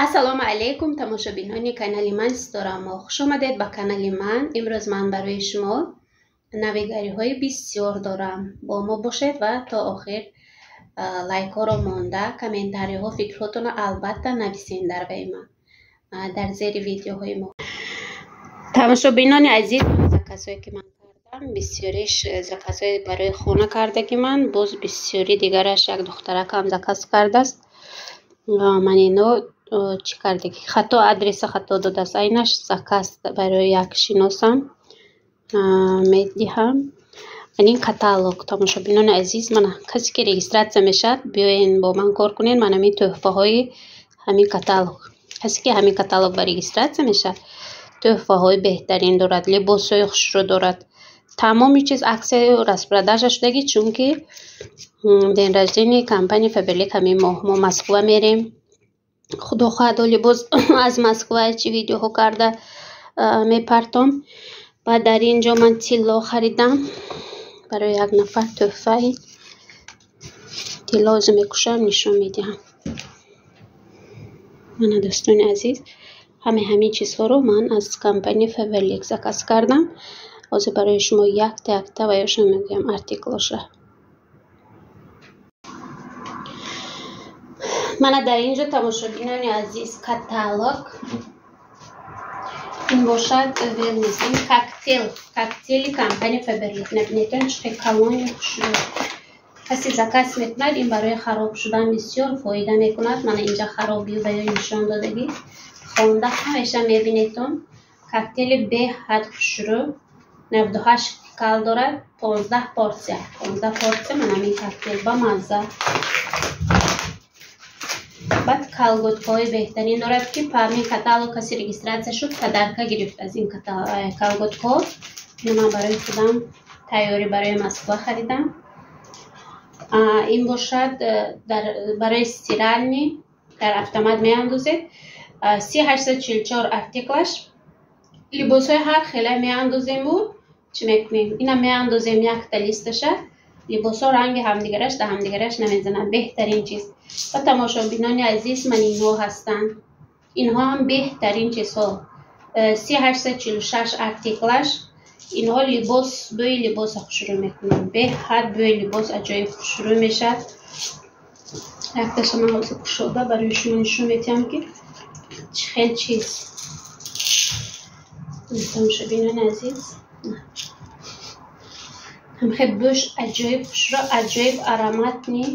Ассалому алайкум, тамошобинони канали ман Ситора Моҳ. Хуш омадед ба канали ман. Имрӯз ман барои шумо навигариҳои бисёр дорам. Бо мо бошед ва то охир лайкҳоро монда, комментариҳо, фикрҳотонро албатта нависен дар вай ман, дар зери видеоҳои мо. Тамошобинони азиз, заказҳое ки ман кардам, бисёриш заказҳои барои хона кардаги ман, боз бисёри дигараш як духтаракам заказ кардааст. Ман ино чӣ кардаги? Хато адреса хато додааст. Айнаш заказ барои як шиносам медиҳам. Ин каталог, тамошобинони азиз, мана касе ки регистратсия мешавад, биёен бо ман кор кунед. Ман ҳамин тӯҳфаҳои ҳамин каталог. Касе ки ҳамин каталог ба регистратсия мешавад, тӯҳфаҳои беҳтарин дорад, либосҳои хушрӯ дорад. Тамоми чиз аксияю распродажа шудаги, чунки день рождения компания Фаберлик ҳамин моҳ. Мо Москва мерем. Худо хоҳад, оли боз аз Москва чӣ видеоҳо карда мепартом. Баъд дар ин ҷо ман тилло харидам барои як нафар тӯҳфаи тилло озу мекушам, нишон медиҳам. Мана дӯстони азиз, ҳамаи ҳамин чизҳоро ман аз компания Фаберлик заказ кардам. Ҳозир барои шумо якта якта ва ёшон мегӯям артиклоша. Мана дар ин ҷо, тамошобинони азиз, каталог. Ин бошад wellness, ин коктейл, коктейли компания Фаберлик. Набинедон чӣ хел калони хушрӯ. Касе заказ мекунад, ин барои хароб шудан бисёр фоида мекунад. Мана инҷа харобию ба ё нишон додагӣ. Хонда ҳамеша мебинедон. Коктейли беҳад хушрӯ. 98 кал дорад, 15 порсия. 15 порсия мана ҳамин коктейл ба мазза. Баъд колготкаҳои беҳтарин дорад, ки ҳамин каталог касе регистратсия шуд, подарка гирифт аз ин колготкаҳо. Ино ман барои худам тайёрӣ барои Москва харидам. Ин бошад барои стиральни, дар автомат меандозед. 3844 артиклаш. Либосҳои ҳар хела меандозему, чӣ мекунем? Ина меандозем якта листаша. Либосҳо ранги ҳамдигараш да ҳамдигараш намезанад. Беҳтарин чиз. Ва тамошобинони азиз, ман инҳо ҳастанд. Инҳо ҳам беҳтарин чизҳо. 3846 артиклаш. Инҳо либос, бӯи либоса хушрӯ мекунанд. Беҳад бӯи либос аҷоиб хушрӯ мешавад. Якташа ман ҳозир кушода барои шумо нишон медиҳам, ки чӣ хел чиз. Тамошобинони азиз, ҳамхел бӯш аҷоиб хушрӯ, аҷоиб ароматни.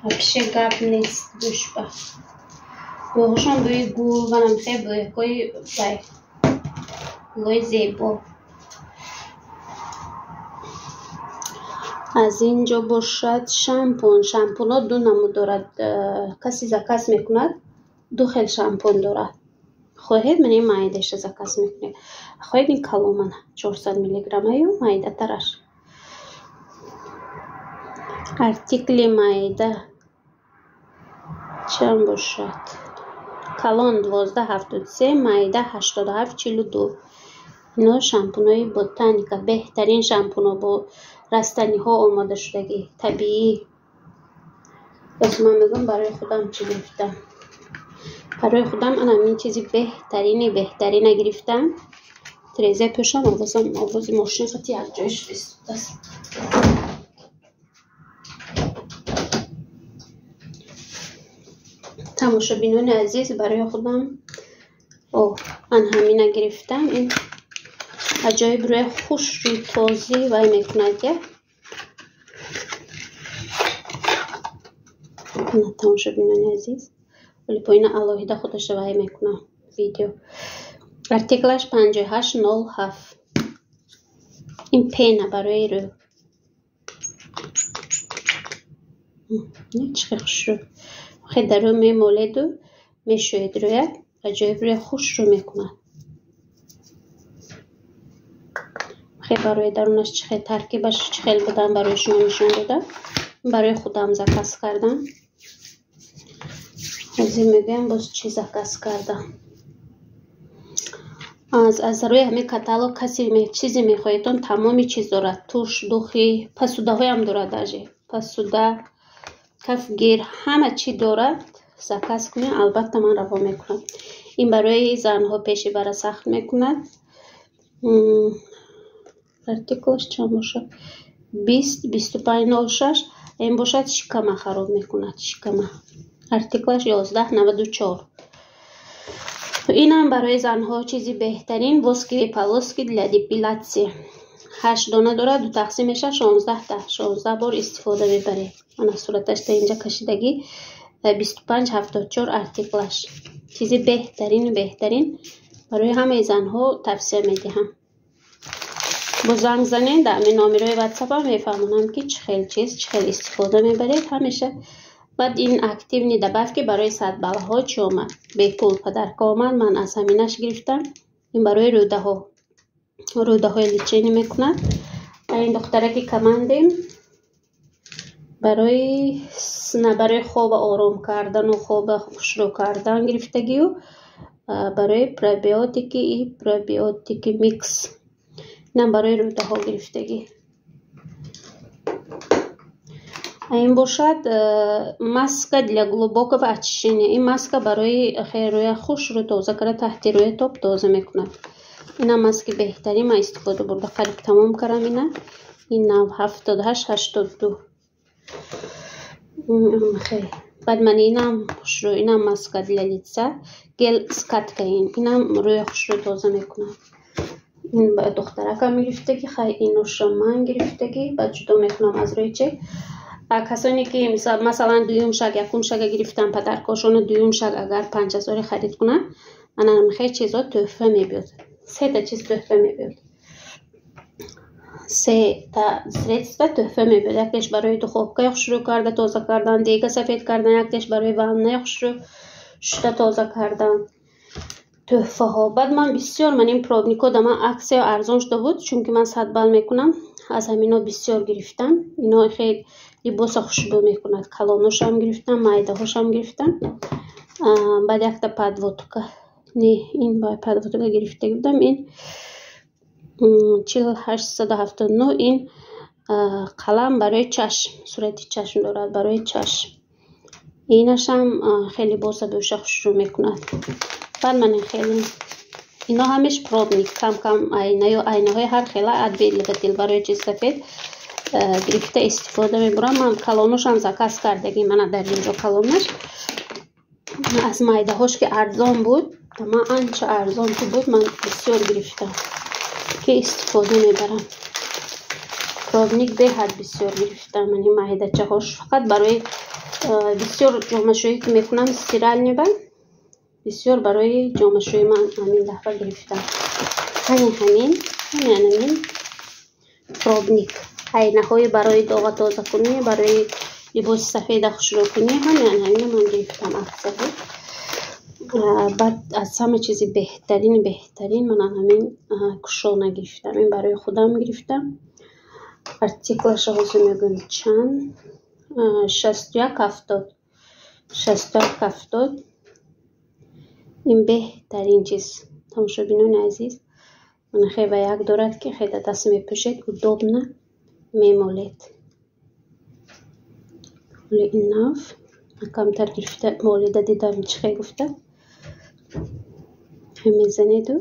Вообще гап нест бӯшба. Бӯҳошон бӯи гул ва ҳамхел бӯякҳои вай гулҳои зебо. Аз ин ҷо бошад шампун. Шампунҳо ду намуд дорад. Касе заказ мекунад, ду хел шампун дорад. Хоҳед, ман ин майдаша заказ мекунед. Хоҳед, ин каломана 400 миллиграммаю майдатараш. Артикли майда чанд бошад? Калон 12,73, майда 87,42. Ино шампунҳои ботаника, беҳтарин шампунҳо бо растаниҳо омода шудагӣ, табиӣ. Боз ман мегӯям барои худам чӣ гирифтам. Барои худам ана ҳамин чизи беҳтарини беҳтарина гирифтам. Тиреза пӯшам, овозам овози мошин қати якҷоя шуда истодааст. Тамошобинони азиз, барои худам ман ҳамина гирифтам. Ин аҷоиб рӯи хушрӯ тозӣ вай мекунад. Я тамошобинони азиз, вале поина алоҳида худаша вай мекунам видео. Артиклаш 5807. Ин пена барои рӯ. Чӣ хел хушрӯ. Хел дар рӯ мемоледу мешӯед рӯя, аҷоиб рӯя хушрӯ мекунад. Хел барои дарунаш чӣ хел таркибаш чӣ хел будан барои шумо нишон додам. Барои худам заказ кардам. Ҳозир мегӯям боз чӣ заказ кардам. Аз рӯи ҳамин каталог касе чизе мехоҳедон, тамоми чиз дорад. Туш, духи, пасудаҳоям дорад даже. Пасуда, кафгир, ҳама чӣ дорад. Заказ кунед, албатта ман равон мекунам. Ин барои занҳо пеши бара сахт мекунад. Артикулаш чанд бошад? 20 25 06. Ин бошад, шикама хароб мекунад, шикама. Артикулаш 1194. Инам барои занҳо чизи беҳтарин, восковые полоски для депиляции. Ҳашт дона дорад, ду тақсим мешавад 16-та. 16 бор истифода мебаред. Ана сураташ та инҷа кашидагӣ. 2574 артикулаш. Чизи беҳтарину беҳтарин, барои ҳамаи занҳо тавсия медиҳам. Бо занг занед дар ҳамин номерои ватсапам, мефаҳмонам, ки чӣ хел чиз, чӣ хел истифода мебаред ҳамеша. Баъд ин активный добавки барои 100 баллҳо чӣ омад? Бепул подарка омад, ман аз ҳаминаш гирифтам. Ин барои рӯдаҳо, рӯдаҳои лечение мекунад. Ин духтараки командем барои хоба ором кардану хоба хушрӯ кардан гирифтагию, барои пробиотики и пробиотики микс. Инам барои рӯдаҳо гирифтагӣ. Ин бошад маска для глубокого очищения. Ин маска барои рӯя хушрӯ тоза карда, таҳти рӯя топ тоза мекунад. Инам маски беҳтарин, ман истифода бурда, қариб тамом кардам ина. Ин нав 7882. Баъд ман инам хушрӯ, инам маска для лица, гель скатка, ин инам рӯя хушрӯ тоза мекунад. Ин ба духтаракам гирифтагӣ, хай, инуша ман гирифтагӣ. Баъд ҷудо мекунам аз рӯи чек. Касоне ки, масалан, дуюм шаг, якум шага гирифтан подаркошону, дуюм шаг агар 5000-и харид кунанд, ана хел чизо тӯҳфа мебиёд. Сета чиз тӯҳфа мебиёд, сета средства тӯҳфа мебиёд. Яктеш барои духовкаи хушрӯ карда тоза кардан, дега сафед кардан, яктеш барои ваннаи хушрӯ шуста тоза кардан, тӯҳфаҳо. Баъд ман бисёр ман ин пробникҳо да ман акция арзон шуда буд, чунки ман 100 балл мекунам, аз ҳамино бисёр гирифтам. Ино хел либоса хушбӯ мекунад. Калоношам гирифтам, майдаҳошам гирифтам. Баъд якта подводка, не, ин ба подводка гирифта будам, ин 4879. Ин қалам барои чашм, сурати чашм дорад, барои чашм. Инашам хеле либоса бӯша хушрӯ мекунад. Баъд ман хеле ино ҳамеш пробник, кам кам айнаю айнаҳои ҳар хела, отбеливатель барои чиз сафед гирифта истифода мебурам. Ман калоношам заказ кардагӣ, мана дар инҷо калонаш. Аз майдаҳош ки арзон буд, ман анча арзон ки буд, ман бисёр гирифтам, ки истифода мебарам. Пробник беҳад бисёр гирифтам. Мани майдачаҳош фақат барои бисёр ҷомашӯӣ ки мекунам, стиральный ба бисёр барои ҷомашӯӣ ман ҳамин дафъа гирифтам. Ҳамин пробник, айнаҳои барои доға тозакунӣ, барои либоси сафеда хушрӯкунӣ, ҳамин ҳамина ман гирифтам, акция буд. Баъд аз ҳама чизи беҳтарини беҳтарин ман ҳамин кушона гирифтам. Ин барои худам гирифтам. Артиклаша ҳозир мегӯям чанд: 6170, 6170. Ин беҳтарин чиз, тамошобинони азиз. Мана хева як дорад, ки хеле даст мепӯшед, удобно мемолед. Ҳоли ин нав камтар гирифта молида дидам, чӣ хел гуфта мезанеду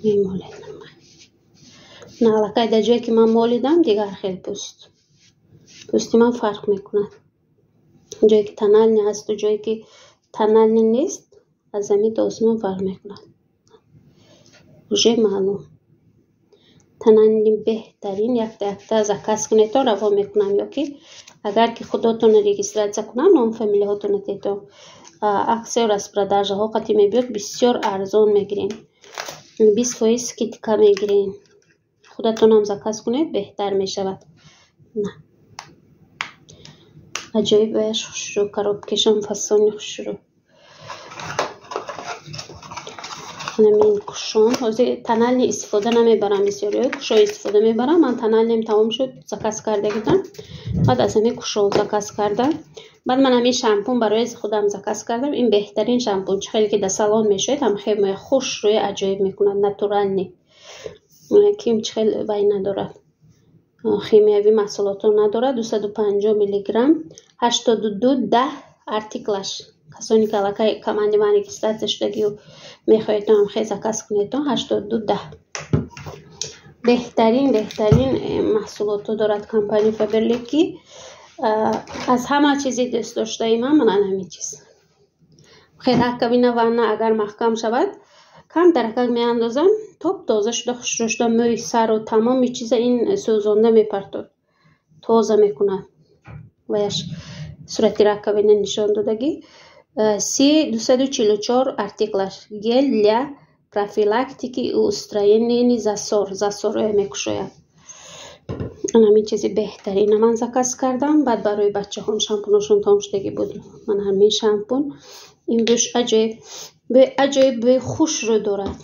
мемолед. На, аллакай дар ҷое ки ман молидам, дигар хел пӯсти ман фарқ мекунад. Ҷое ки тональный ҳасту ҷое ки тональный нест, аз замин то осмон фарқ мекунад, уже маълум. Тональный беҳтарин, якта якта заказ кунедто, равон мекунам, ё ки агар ки худотонро регистрация кунам, ном фамилияҳотонро тето, акция распродажаҳо қатӣ мебиёд, бисёр арзон мегирем, 20% скидка мегирем. Худатонам заказ кунед, беҳтар мешавад. На, аҷоиб ваяш хушрӯ, коробкашам фасони хушрӯ. Ҳамин кушон, ҳозир тональный истифода намебарам, бисёриҳо кушон истифода мебарам. Ман тональныйм тамом шуд, заказ карда будам, баъд аз ҳамин кушон заказ кардам. Баъд ман ҳамин шампун барои худам заказ кардам. Ин беҳтарин шампун, чӣ хеле ки дар салон мешавед, ҳам хеле хушрӯи аҷоиб мекунад, натуральный, ким чӣ хел вай надорад. Химиявӣ маҳсулотҳо надорад. 250 миллиграмм, 8210 артиклаш. Касоне ки аллакай команди ман регистрация шудагию мехоҳедтон хел заказ кунедтон, 8210. Беҳтарин беҳтарин маҳсулотҳо дорад компания Фаберлик, ки аз ҳама чизи дӯстдоштаи ман ман ҳамин чиз. Хел раковина, ванна агар маҳкам шавад, камтаракак меандозам, топ тоза шуда, хушрӯ шуда, мӯи сару тамоми чиза ин сӯзонда мепартод, тоза мекунад. Ваяш сурати раковина нишон додагӣ. С 244 артиклаш, гель для профилактики и устранения засор, засорое мекушояд. Ҳамин чизи беҳтарина ман заказ кардам. Баъд барои бачаҳом шампуношон тамом шудагӣ буд. Ман ҳамин шампун, ин бӯш аҷоиб, бӯи аҷоиб, бӯи хушрӯ дорад.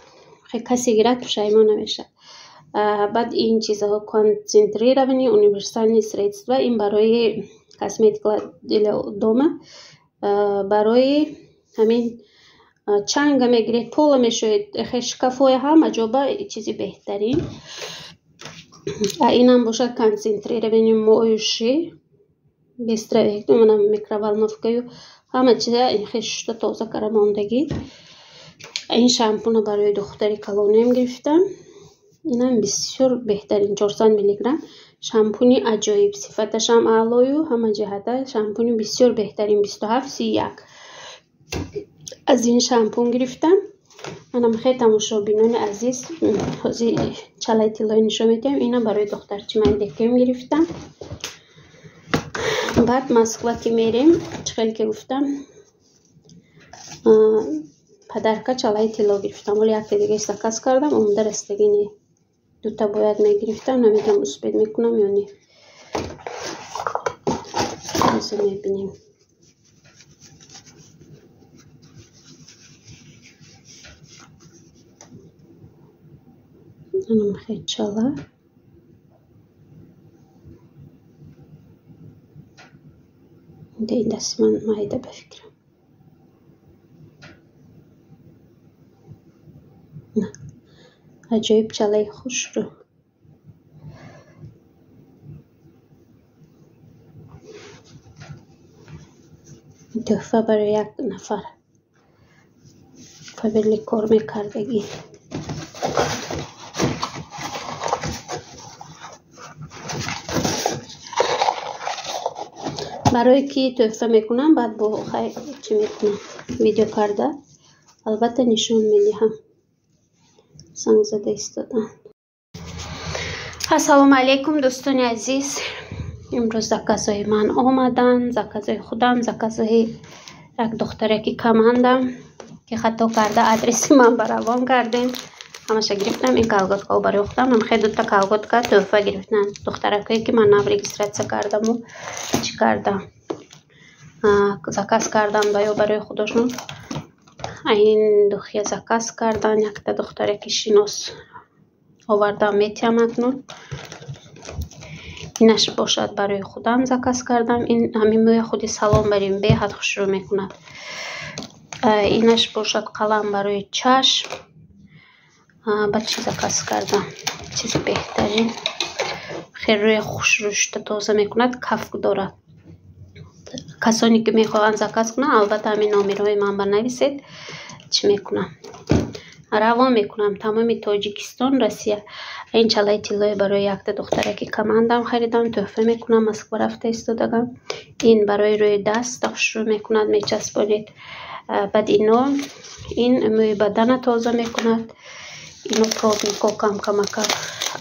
Хел касе гирад, пушаймон намешавад. Баъд ин чизҳо, концентрированный универсальный средства, ин барои косметика для дома, барои ҳамин чанга мегиред, пола мешӯед, хел шкафҳои ҳама ҷоба чизи беҳтарин. Инам бошад концентрированный моющий быстро, манам микроволновкаю ҳама чиза хел шушта тоза кара мондагӣ. Ин шампуна барои духтари калониам гирифтам. Инам бисёр беҳтарин, 400 миллиграмм, шампуни аҷоиб, сифаташам аълою ҳама ҷиҳата шампуни бисёр беҳтарин, 2731. Аз ин шампун гирифтам. Манам хел, тамошобинони азиз, ҳозир чалаи тиллоӣ нишон медиҳам. Инам барои духтарчи майдакем гирифтам. Баъд Москва ки мерем, чӣ хеле ки гуфтам, подарка чалаи тилло гирифтам. Ҳоло якте дигааш заказ кардам, омода расидагӣ не. Дута бояд мегирифтам, намедонам, успеть мекунам ё не. Ҳозир мебинем. Анам хел чала. Ин дасти ман майда, ба фикрам. Аҷоиб чалаи хушрӯ. Тӯҳфа барои як нафар Фаберлик кор мекардагӣ. Барое ки тӯҳфа мекунам, баъд бо хай чӣ мекунам, видео карда албатта нишон медиҳам. Занг зада истодан. Ассалому алайкум, дӯстони азиз. Имрӯз заказҳои ман омаданд, заказҳои худам, заказҳои як духтараки командам, ки хато карда адреси ман ба равон кардем. Ҳамаша гирифтам. Ин колготкаҳо барои худам, хел дута колготка тӯҳфа гирифтам духтаракое, ки ман нав регистрация кардаму чӣ кардам, заказ кардам ба ё барои худошон. Ин духия заказ кардан якта духтараки шинос овардам, метиҳам акнун. Инаш бошад барои худам заказ кардам. Ин ҳамин мӯи худи салон барем, беҳад хушрӯ мекунад. Инаш бошад қалам барои чашм. Баъд чӣ заказ кардам? Чизи беҳтарин, хел рӯи хушрӯ шуда тоза мекунад, кафк дорад. Касоне ки мехоҳанд заказ кунанд, албатта ҳамин номерҳои ман банависед, чӣ мекунам, равон мекунам тамоми Тоҷикистон, Россия. Ин чалаи тиллоӣ барои якта духтараки командам харидам, тӯҳфа мекунам, Москва рафта истодагам. Ин барои рӯи даст хушрӯ мекунад, мечаспонед. Баъд ино, ин мӯи бадана тоза мекунад. Ино пробникҳо, кам-камака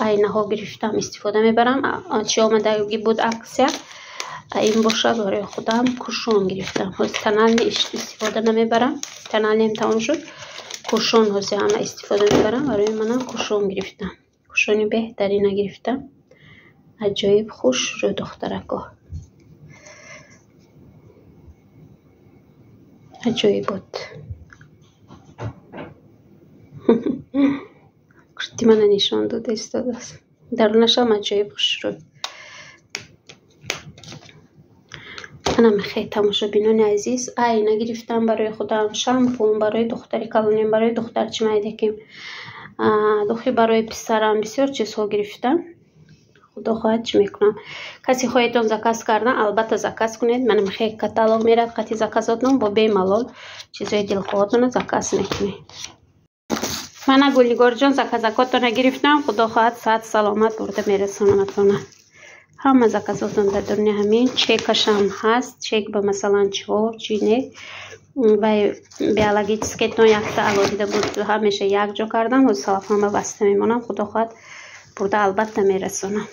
айнаҳо гирифтам, истифода мебарам. Чӣ омадагӣ буд, акция. Ин бошад барои худам кушон гирифтам. Ҳозир тональный истифода намебарам, тональныйам тамом шуд. Кушон ҳозир ҳама истифода мебарам, барои манам кушон гирифтам. Кушони беҳтарина гирифтам, аҷоиб хушрӯ, духтарако, аҷоибот. Курти мана нишон дода истодааст, дарунашам аҷоиб хушрӯ. Анам хел, тамошобинони азиз, айна гирифтам барои худам, шампун барои духтари калоним, барои духтарчи майдаким, духи барои писарам, бисёр чизҳо гирифтам. Худо хоҳад, чӣ мекунам. Касе хоҳедтон заказ кардан, албатта, заказ кунед. Манам хе каталог мерад қати заказотон, бо бемалол чизои дилхоҳатонро заказ мекунед. Мана, Гулнигорҷон, заказакотона гирифтам. Худо хоҳад, саат саломат бурда мерасонаматона. Ҳама заказотон дар дуруни ҳамин чекашам ҳаст. Чек ба масалан чиҳо чи не, вай биологическиетон якта алоҳида буд, ҳамеша якҷо кардам. Ҳози салафанба баста мемонам. Худо хоҳад, бурда албатта мерасонам.